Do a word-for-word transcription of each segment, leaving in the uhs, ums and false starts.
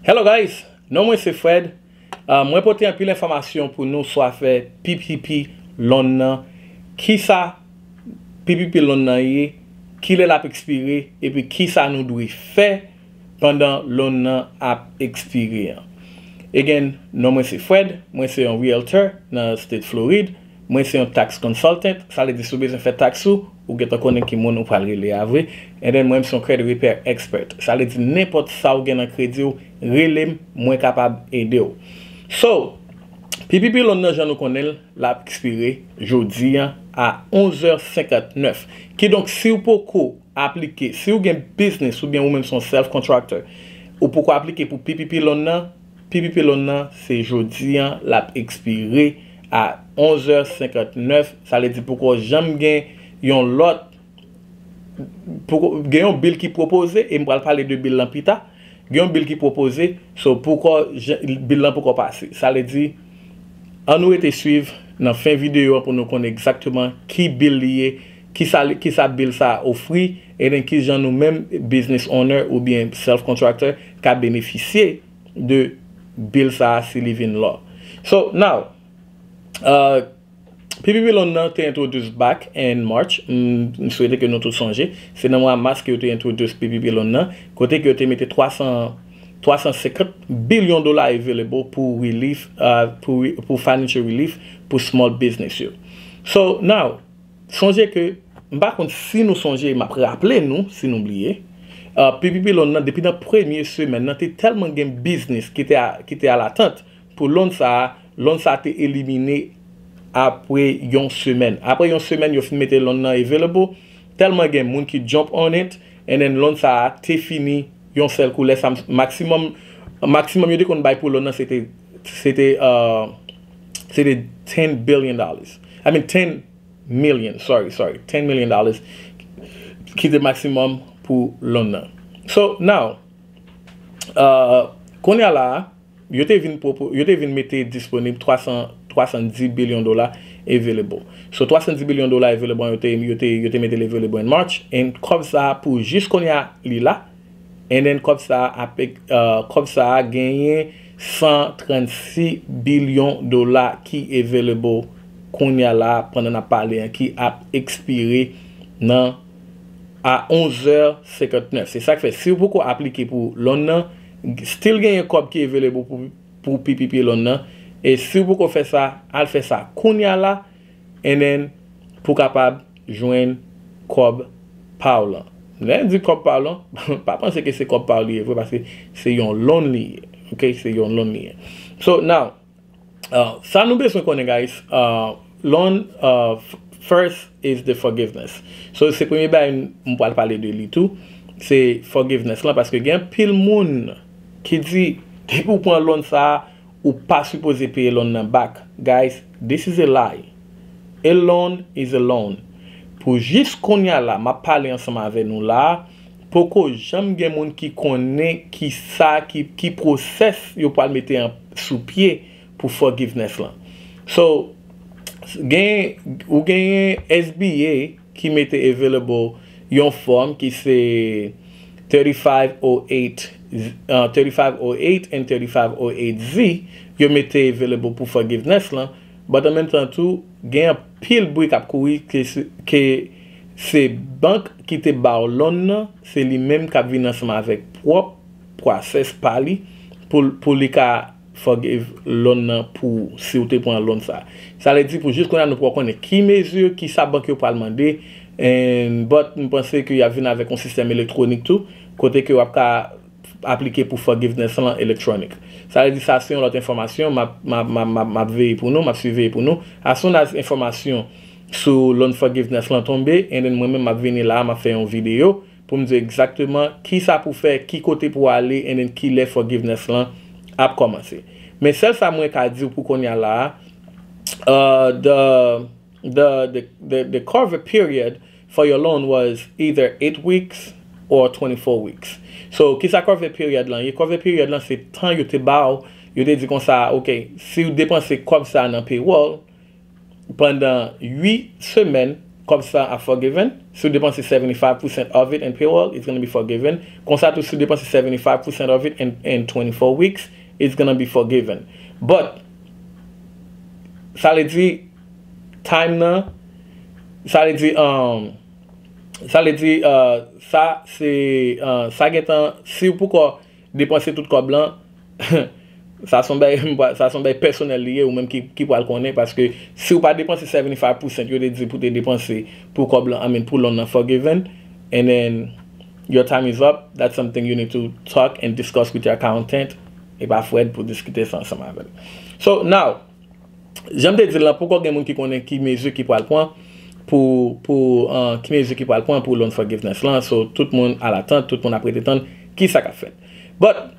Hello guys, non mwen se Fred. Uh, mwen pote anpil enfòmasyon pou nou sou afè P P P loan nan. Kisa P P P loan nan ye, kilè l ap ekspire, epi kisa nou dwe fè pandan loan nan ap ekspire an. Again, non mwen se Fred, mwen se yon realtor nan state Florid, mwen se yon tax consultant, sa vle di si w bezwen fè tax ou, ou gentan konnen ki moun ou pral rele a vre. And then mwen se yon credit repair expert. Sa vle di nenpòt sa ou gen nan kredi w, rele m, mwen kapab ede w. So, P P P loan nan jan nou konnen l, l ap ekspire jodi an a onz è senkant nèf. Kidonk si w poko aplike, si w gen biznis oubyen ou menm se yon self contractor, ou poko aplike pou P P P loan nan, P P P loan nan se jodi an l ap ekspire a onz è senkant nèf. Sa vle di poko janm gen yon lòt, poko gen yon bill ki pwopoze, e m pral pale de bill lan pita. Gen yon bill ki pwopoze, so poko bill lan poko pase. Sa vle di, ann nou rete swiv nan fen videyo an pou nou konnen egzakteman ki bill li ye, kisa, kisa bill sa a ofri, e then kijan nou menm business owner oubyen self contractor ka benefisye de bill sa a si li vin law. So now, uh, P P P loan nan te introduce back in March. M, m swete ke nou tout sonje. Se nan mwa mas ke yo te introduce P P P loan nan, kote ke yo te mete twa san, twa san senkant bilyon dola available pou relief, uh, pou, pou financial relief pou small business yo. So now, sonje ke, m pa konn si nou sonje, m ap raple nou si nou bliye, uh, P P P loan nan depi nan premye semèn nan te tèlman gen biznis ki te a, ki te alatant pou loan sa a, loan sa a te elimine apre yon semèn. Apre yon semèn yo fin mete loan nan available, tèlman gen moun ki jump on it, and then loan sa a te fini yon sèl kou. Lè sa maximum, maximum yo te konn bay pou loan nan se te, se te, uh, se te ten billion dollars. I mean ten million, sorry, sorry, ten million dollars ki te maximum pou loan nan. So now, uh, kounye a la, yo te vin pwopo, yo te vin mete disponib twa san, twa san dis bilyon dola available. So twa san dis bilyon dola available, yo te, yo te, yo te mete l available in March, and kòb sa a pou jis kounye a li la, and then kòb sa a ap, uh, kòb sa a genyen san trannsis bilyon dola ki available kounye a la pandan n ap pale an, ki ap ekspire nan a onz è senkant nèf. Se sa k fè, si w poko aplike pou loan nan, still genyen kòb ki available pou, pou P P P loan nan. E si w poko fè sa, al fè sa kounye a la, and then pou kapab jwenn kòb pa w lan. Lè m di kòb pa w lan, pa panse ke se kòb pa w li ye vre, paske se yon loan li ye. Ok, se yon loan li ye. So now, uh, sa nou bezwen konnen, guys, uh, loan, uh, f-, first is the forgiveness. So se premye bagay m pral pale de li tou, se forgiveness lan, paske gen pil moun ki di depi w pran loan sa a, ou pa sipoze peye loan nan back. Guys, this is a lie. A loan is a loan. Pou jis kounye a la, m ap pale ansanm avè nou la, poko janm gen moun ki konnen ki sa, ki, ki process yo pral mete an, sou pye pou forgiveness lan. So, gen, ou genyen S B A ki mete available yon fòm ki se thirty-five oh eight, uh, thirty-five oh eight and thirty-five oh eight Z, yo mete available pou forgiveness lan, but an menm tan tou, gen anpil bri k ap kouri ke se, ke se bank ki te ba w loan nan, se li menm k ap vin ansanm avèk pwòp process pa li pou, pou li ka forgive loan nan pou ou, si w te pran loan sa. Sa vle di pou jis kounye a nou poko konnen ki mezi, ki sa bank yo pral mande, and, but m panse ke y ap vin avèk yon sistèm elektwonik tou, kote ke w ap ka aplike pou forgiveness lan electronic. Sa vle di sa se yon lòt enfòmasyon, m ap, m ap, m ap, m ap, m ap veye pou nou, m ap siveye pou nou. As soon as enfòmasyon sou loan forgiveness lan tonbe, and then mwen menm m ap vini la, m ap fè yon videyo pou m di w egzakteman kisa pou fè, ki kote pou ale, and then kilè forgiveness lan ap kòmanse. Men sèl sa mwen ka di w pou kounye a la a, uh, the, the, the, the, the cover period for your loan was either eight weeks or twenty-four weeks. So, kisa cover period lan ye? Cover period lan se tan yo te ba w, yo te di konsa, ok, si w depanse kòb sa nan payroll, pandan uit semèn, kòb sa ap forgiven. Si w depanse seventy-five percent of it in payroll, it's gonna be forgiven. Konsa tou, si w depanse seventy-five percent of it in, in twenty-four weeks, it's gonna be forgiven. But, sa vle di, time nan, sa vle di, um, sa vle di, uh, sa se, uh, sa gentan, si w poko depanse tout kòb lan, sa se yon bagay, sa se yon bagay pèsonèl li ye, ou menm ki, ki pral konnen, paske si w pa depanse seventy-five percent yo te di pou te depanse pou kòb lan, I mean, pou loan nan forgiven, and then your time is up, that's something you need to talk and discuss with your accountant. E pa Fred pou diskite sa ansanm avè l. So, now, jan m te di l lan, poko gen moun ki konnen ki mezi ki pral pran pou, pou, uh, ki mezi ki pral pran pou loan forgiveness lan. So, tout moun alatant, tout moun ap rete tann ki sa k ap fèt. But,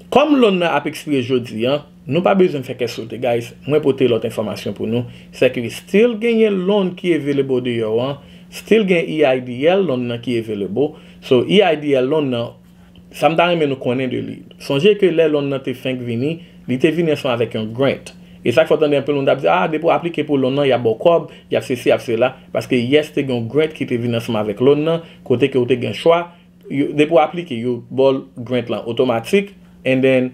kòm loan nan ap ekspire jodi an, nou pa bezwen fè kè sote, guys. Mwen pote lòt enfòmasyon pou nou. Se ke still genyen loan ki available deyò an. Still gen E I D L loan nan ki available. So, E I D L loan nan, sa m ta renmen nou konnen de li. Sonje ke lè loan nan te fenk vini, li te vini ansanm avèk yon grant. E sa k fè w tande anpil moun t ap di, ah, depi w aplike pou loan nan, y ap ba w kòb, y ap sesi, y ap sela. Paske, yes, te gen yon grant ki te vini ansanm avèk loan nan, kote ke w te gen chwa, yo, depi w aplike, yo ba w grant lan otomatik, and then,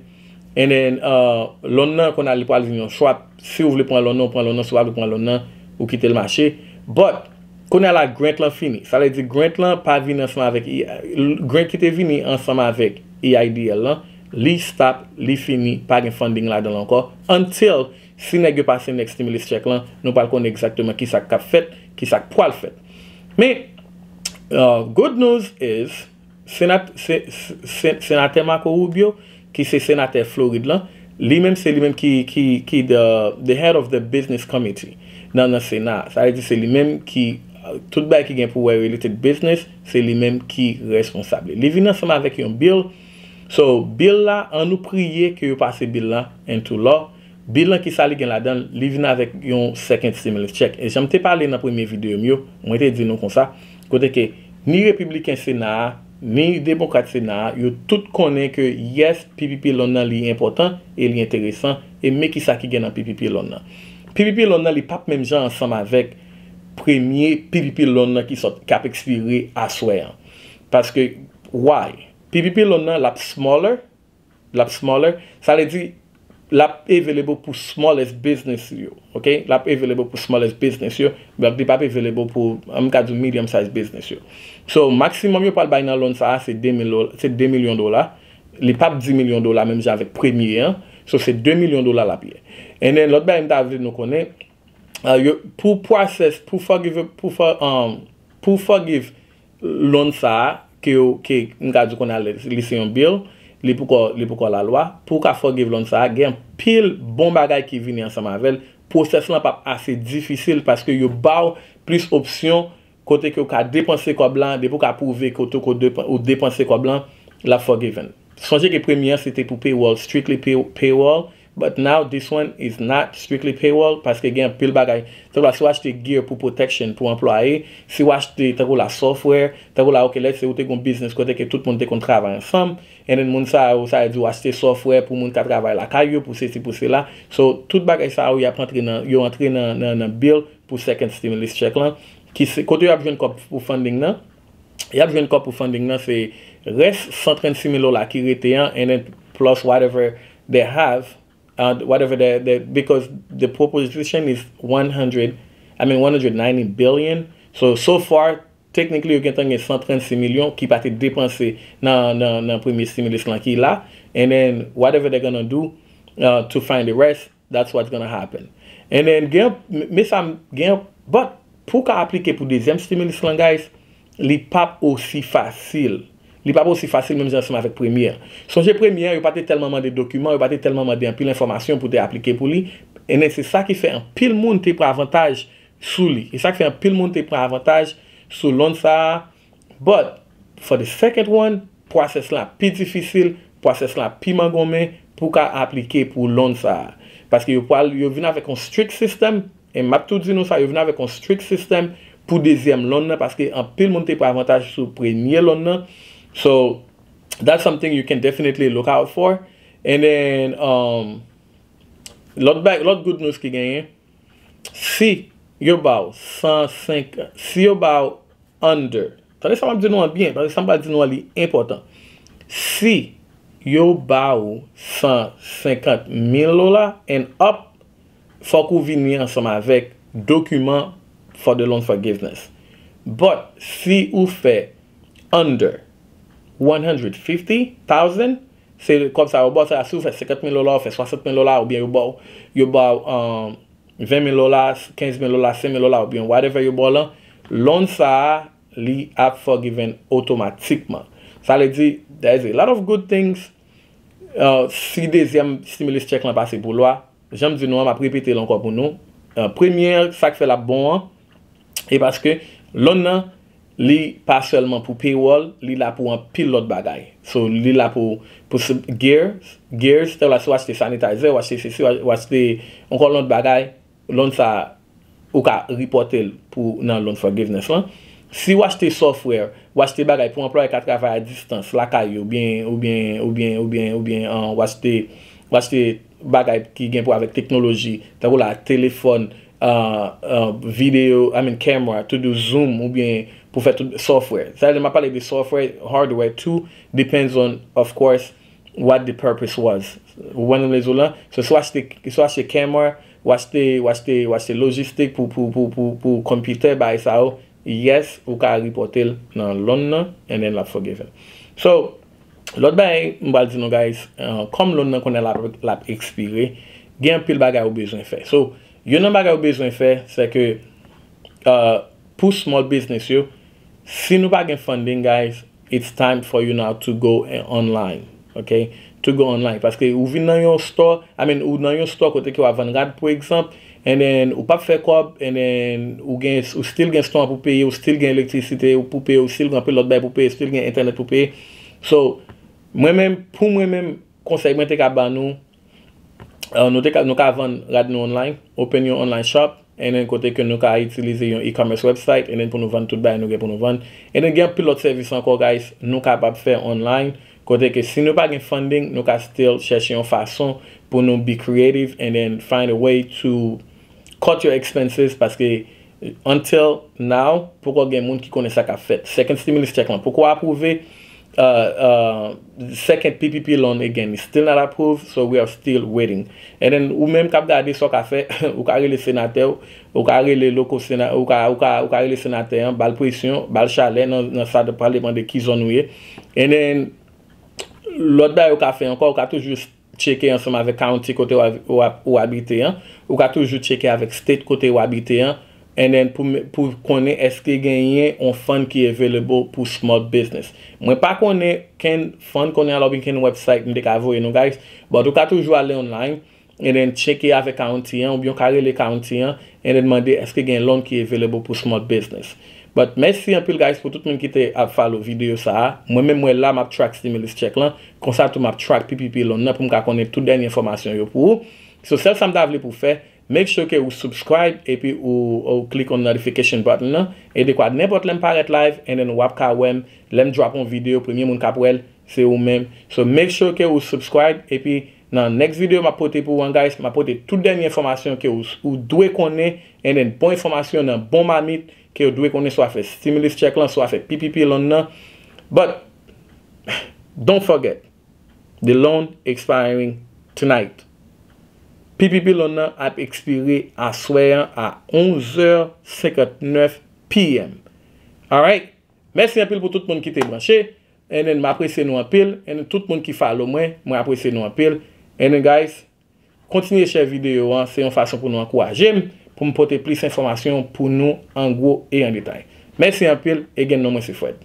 and then, uh, loan nan, kounye a li pral vin yon chwa. Si w vle pran loan nan, ou pran loan nan, si w pa vle pran loan nan, ou kite l mache. But, kounye a la, grant lan fini. Sa vle di grant lan pa vin ansanm avèk E I, grant ki te vini ansanm avèk E I D L lan, li stop, li fini, pa gen funding ladan l ankò. Until, si nèg yo pase next stimulus check lan, nou pral konnen egzakteman ki sa k ap fèt, ki sa k pral fèt. Men, uh, good news is, senat, se, se, senatè Marco Rubio, ki se senatè Florid lan, li menm se li menm ki, ki, ki the, the head of the business committee nan, nan Sena. Sa vle di se li menm ki, uh, tout bagay ki gen pou wè related business, se li menm ki responsab li. Li vin ansanm avèk yon bill. So, bill la, an nou priye ke yo pase bill la into law. Bill lan, ki sa li gen ladan l? Li vin avèk yon second stimulus check. E jan m te pale nan premye videyo m yo, mwen te di nou konsa, kote ke ni repibliken Sena a, ni demokrat Sena a, yo tout konnen ke yes, P P P loan nan li enpòtan e li enteresan, e men ki sa ki gen nan P P P loan nan. P P P loan nan li p ap menm jan ansanm avèk premye P P P loan nan ki sot, k ap ekspire aswè an. Paske, why? P P P loan nan l ap smaller, l ap smaller, sa vle di l ap available pou smallest business yo, ok? L ap available pou smallest business yo, but li p ap available pou, m ka di w, medium size business yo. So, maximum yo pral bay nan loan sa a, se de mil dola, se de milyon dola. Li p ap di milyon dola menm jan avèk premye an. So, se de milyon dola l ap ye. And then, lòt bagay m ta vle nou konnen, uh, yo, pou process, pou forgive, pou for, um, pou forgive loan sa a, ke yo, ke m ka di w kounye a, li se yon bill, li poko, li poko lalwa, pou w ka forgive loan sa a, gen anpil bon bagay ki vini ansanm avè l. Process lan p ap ase difisil paske yo ba w plis opsyon kote ke w ka depanse kòb la, depi w ka pwouve kote ke w depan-, ou depanse kòb lan, l ap forgiven. Sonje ke premye an se te pou payroll, strictly pay-, payroll, but now this one is not strictly payroll, paske gen anpil bagay. Tankou la, si w achte gear pou protection, pou anplwaye, si w achte, tankou la, software, tankou la, ok, let's say ou te gen yon business kote ke tout moun te konn travay ansanm, and then moun sa yo, sa vle di w achte software pou moun ka travay lakay yo, pou sesi, pou sela. So, tout bagay sa yo, y ap antre nan, yo antre nan, nan, nan bill pou second stimulus check lan, ki se, kote y ap jwenn kòb pou funding nan, y ap jwenn kòb pou funding nan, se rès san trannsis mil dola ki rete an, and then plus whatever they have, uh, whatever they, they, because the proposition is one hundred, I mean, one hundred ninety billion. So, so far, technically, yo gentan gen san trannsis milyon ki pa te depanse nan, nan, nan premye stimulus lan ki la. And then, whatever they're gonna do, uh, to find the rest, that's what's gonna happen. And then, gen, men sa, gen, but, pou w ka aplike pou dezyèm stimulus lan, guys, li p ap osi fasil. Li p ap osi fasil menm jan ansanm avèk premye an. Sonje premye an, yo pa te tèlman mande dokiman, yo pa te tèlman mande anpil enfòmasyon pou te aplike pou li. And then, se sa ki fè anpil moun te pran avantaj sou li. E sa k fè anpil moun te pran avantaj sou loan sa a. But, for the second one, process la pi difisil, process la pi mangonmen pou ka aplike pou loan sa a. Paske yo pral, yo vin avèk yon strict system, e m ap tou di nou sa, yo vin avèk yon strict system pou dezyèm loan nan, paske anpil moun te pran avantaj sou premye loan nan. So, that's something you can definitely look out for. And then, um, lòt ba-, lòt good news ki genyen, si yo ba w san senkant, si yo ba w under, tande sa m ap di nou an byen, paske sa m pral di nou an li enpòtan. Si yo ba w san senkant mil dola and up, fòk ou vini ansanm avèk dokiman for the loan forgiveness. But si ou fè under one hundred fifty thousand, se kòb sa yo ba w, sa si ou fè senkant mil dola, ou fè swasant mil dola, oubyen yo ba w, yo ba w, um, ven mil dola, kenz mil dola, senk mil dola, oubyen whatever yo ba w lan, loan sa a, li ap forgiven otomatikman. Sa vle di, there is a lot of good things. Uh, si dezyèm stimulus check lan pase pou lwa, jan m di nou an, m ap repete l ankò pou nou. Uh, premye, sa k fè l ap bon an, e paske loan nan, li pa sèlman pou payroll, li la pou anpil lòt bagay. So, li la pou, pou s-, gears, gears, tè la, si w achte sanitizer, w achte sesi, w achte ankò lòt bagay, loan sa, ou ka repòte l pou nan loan forgiveness lan. Si w achte software, w achte bagay pou anplwaye ka travay a distans, lakay yo, oubyen, oubyen, oubyen, oubyen, oubyen, uh, w achte, w achte bagay ki gen pou avèk teknoloji, tankou la, telefòn, uh, uh, video, I mean, camera, to do Zoom, oubyen pou fè tout software. Sa vle di, m ap pale de software, hardware too, depends on, of course, what the purpose was. Ou konprann sa m vle di w lan? So, si w achte, si w achte camera, w achte, w achte, w achte lojistik pou, pou, pou, pou, pou konpitè, bagay sa yo, yes, ou ka repòte l nan loan nan, and then l ap forgiven. So, lòt bagay, m pral di nou, guys, uh, kòm loan nan konnen l ap, l ap ekspire, gen anpil bagay ou bezwen fè. So, youn nan bagay ou bezwen fè, se ke, uh, pou small business yo, si nou pa gen funding, guys, it's time for you now to go, eh, online. Ok? To go online. Paske ou vin nan yon store, I mean, ou nan yon store kote ke w ap vann rad, pou egzanp, and then ou p ap fè kòb, and then ou gen, ou still gen store pou peye, ou still gen elektrisite pou peye, ou still gen anpil lòt bagay pou peye, still gen entènèt pou peye. So, mwen menm, pou mwen menm, konsèy mwen te ka ba nou, uh, nou te ka, nou ka vann rad nou online, open yon online shop, and then kote ke nou ka itilize yon e-commerce website, and then pou nou vann tout bagay nou gen pou nou vann. And then gen anpil lòt sèvis ankò, guys, nou kapab fè online, kote ke si nou pa gen funding, nou ka still chèche yon fason pou nou be creative and then find a way to cut your expenses, paske until now, poko gen moun ki konnen sa k ap fèt. Second stimulus check lan poko apwouve, uh, uh, second P P P loan again is still not approved, so we are still waiting. And then, ou menm k ap gade sa w ka fè, ou ka rele senatè w, ou ka rele loko sena-, ou ka, ou ka, ou ka rele senatè an, ba l presyon, ba l chalè nan, nan sa pral depann de ki zòn ou ye. And then, lòt bagay ou ka fè ankò, ou ka toujou tcheke ansanm avèk county kote w a-, w ap, ou abite an. Ou ka toujou tcheke avèk state kote ou abite an. And then pou, pou konnen èske genyen yon fund ki available pou small business. Mwen pa konnen ken fund konnen an, oubyen ken website m te ka voye nou, guys. But ou ka toujou ale online and then tcheke avèk county an, oubyen ou ka rele county an and then mande èske gen loan ki available pou small business. But mèsi anpil, guys, pou tout moun ki te ap follow videyo sa a. Mwen menm, mwen la, m ap track stimulus check lan. Konsa tou, m ap track P P P loan nan pou m ka konnen tout dènye enfòmasyon yo pou ou. So, sèl sa m ta vle pou w fè, make sure ke ou subscribe epi ou, ou click on notification button nan. E dekwa nenpòt lè m parèt live, and then w ap ka wè m, lè m drop yon videyo, premye moun k ap wè l, se ou menm. So, make sure ke ou subscribe, epi nan next video m ap pote pou ou an, guys, m ap pote tout dènye enfòmasyon ke ou, ou dwe konnen, and then bon enfòmasyon nan bon mamit ke ou dwe konnen, swa fè stimulus check lan, swa fè P P P loan nan. But don't forget, the loan expiring tonight. P P P loan nan ap ekspire aswè an a onz è senkantnèf P M. Alright? Mèsi anpil pou tout moun ki te branche. And then, m apresye nou anpil. And then, tout moun ki follow mwen, mwen apresye nou anpil. And then, guys, kontinye share videyo an. Se yon fason pou nou ankouraje m, pou m pote plis enfòmasyon pou nou an gwo e an detay. Mèsi anpil. Again, non mwen se Fred.